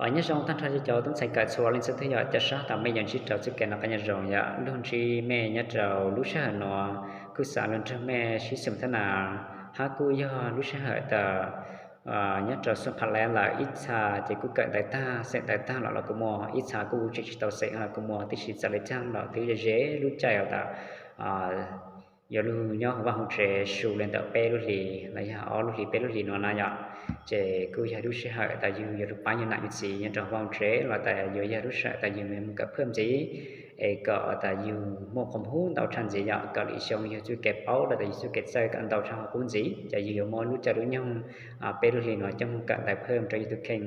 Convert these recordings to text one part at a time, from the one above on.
Pab nyob zoo tag nrho cov tub ntxhais kawm txhua leej txhua tus yom, cia sab tas mej yuav ntsib rau txoj kev noj qab nyob zoo yom. Lub ntsib mej nyob rau lub sij hawm no kuj xav lug nrog mej sib xum thab nas, hab kuj yog lub sij hawm tas nyob rau xub pha le lawm, ib txha ces kuj kawm ntawv tag, xem ntawv tag los los kuj muaj, ib txha kuj tseem tsis tau xem los kuj muaj, tiam sis txawm li cas los twb ze ze lub caij uas tas yuav lug nyob hauv vaj hauv tsev su li ntawm peb lub hlis los yog ob lub hlis peb lub hlis no na yom. Ces kuj yog lub sij hawm tas yug yuav lug pab yug nam yug txiv nyob rau hauv vaj hauv tsev los tas yuav yog lub sij hawm tas yug mus kawm phaj ntxiv, es kom tas yug muaj qhov hub ntau tshaj ntxiv yom, kom lwm xyoo yug txuj kev paub los tas yug txuj kev txawj kom ntau tshaj qhov qub ntxiv, ces yug yuav muaj lub caij lub nyoog peb lub hlis no coj mus kawm ntawv phaj rau yug tus kheej.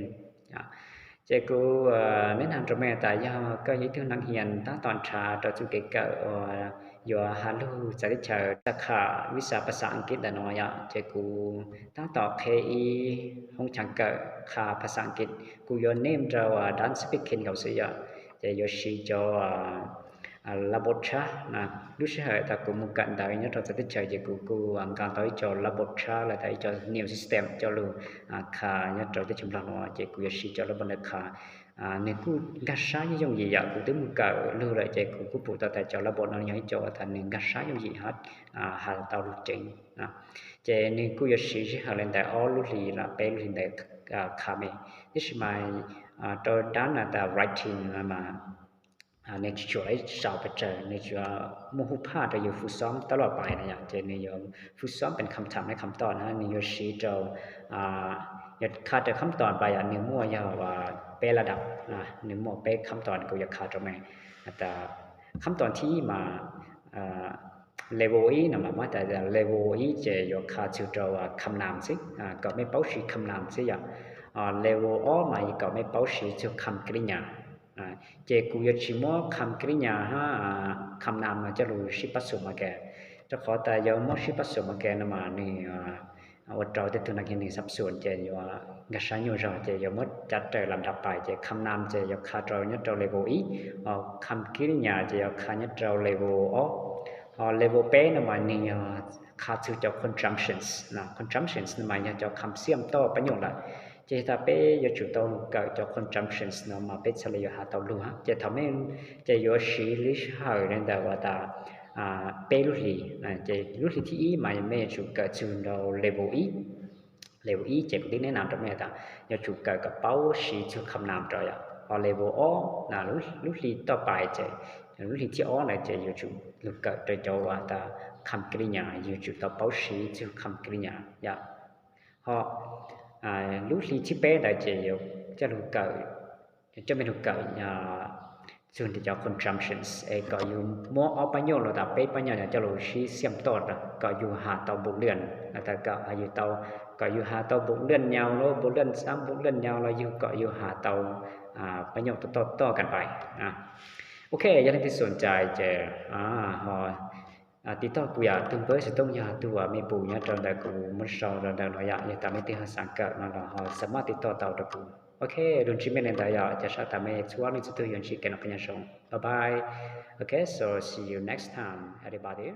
Ces kuv neb nag rau mej tas yog koj yog ib tug nam hias tab tom nrhav rau txuj kev kawm uas yuav has lug txawv teb chaws, xa kha visa phaj xaj Askiv ntawm no yom, ces kuv tab tom qheb ib hoob chav kawm kha phaj xaj Askiv, kuv yuav name rau dab speaking nkaus xwb yom. Ces yuav siv cov labo tshab, lub sij hawm tas kuv mus kawm ntawv nyob rau txawv teb chaws ces kuv kuj nqa tau ib co labo tshab los tas ib co new system coj lug kha nyob rau teb chaws Nplog no, ces kuv yuav siv cov labo ntawd kha. Nws kuj nkag sab yooj yim yom, kuv twb mus kawm lug lawm ces kuv kuj pum tau tas cov labo no yog ib co tas nws nkag sab yooj yim hab has tau lug ceev. Ces nws kuj yuav siv sij hawm li ntawm ob lub hlis los peb lub hlis ntawd kha mej, tab sis mas rau dab no tas writing no mas nws tsis tshua sau pes tsawg, nws tsuas muaj hub phaj rau yug fuj xoob tab loj pais na yom, ces nws yuav fuj xoob pes kham tham ne kham tom na, nws yuav siv rau, yuav kha rau kham tom pais yom, nws muaj yog peb la dab, nws muaj peb kham tom, kuv yuav kha rau mej. Kham tom thib ib mas level ib no mas muab tas level ib ces yuav kha txug rau kham nam xwb, kom mej paub siv kham nam xwb yom. Level ob mas kom mej paub siv txug kham kab li nyas. Ces kuv yuav tsis muab kham kab li nyas hab kham nam no coj lug sib pab xum ma ke, rau qhov tas yuav muab sib pab xum ma ke no mas nws ua rau tej tug nam hias nws xab xum ces yuav nkag sab nyuaj zog, ces yuav muab cav raws lam nrag pais, ces kham nam ces yuav kha rau nyob rau level ib, kham kab li nyas ces yuav kha nyob rau level ob. Ho level peb no mas nws yog kha txug cov conjunctions, conjunctions no mas yog cov kham xiam toj pab nyuj lawm. Ces tas peb yuav tsum tau lug kawm cov conjunctions no mas peb txhaj li yuav has tau lug. Ces thaum mej, ces yuav siv lub sij hawm li ntawm uas tas peb lub hlis, ces lub hlis thib ib mas mej yuav tsum kawm txug rau level ib. Level ib ces kuv twb neb nam rau mej tas yuav tsum kawm kom paub siv txug kham nam rau yom. Ho level ob, lub hlis toj pais ces, lub hlis thib ob ntawd ces yuav tsum lug kawm rau cov uas tas kham kab li nyas, yuav tsum tau paub siv txug kham kab li nyas yom. Ho lub hlis thib peb ntawd ces yuav coj lug kawm, coj mej lug kawm txug cov conjunctions es kom yug muab ob pab nyuj los tas peb pab nyuj coj lug sib xiam toj kom yug has tau npaum lwj, kom yug tau, kom yug has tau npaum lwj nyas los npaum lwj xab npaum lwj nyas los yug kom yug has tau pab nyuj toj toj toj kam pais. Ok, yog leej twg xum cai ces ho tiv toj kuv yom, tug npawb xov tooj yog tug uas mej pum nyob rau ntawm kuv muab sau rau ntawm no yom, yog tas leej twg ho xav kawm no los ho xav maj tiv toj tau rau kuv. Ok, lug ntsib mej li ntawd yom, cia sab tas mej txhua leej txhua tug yuav ntsib kev noj qab nyob zoo. Bye bye. Ok, so see you next time, everybody.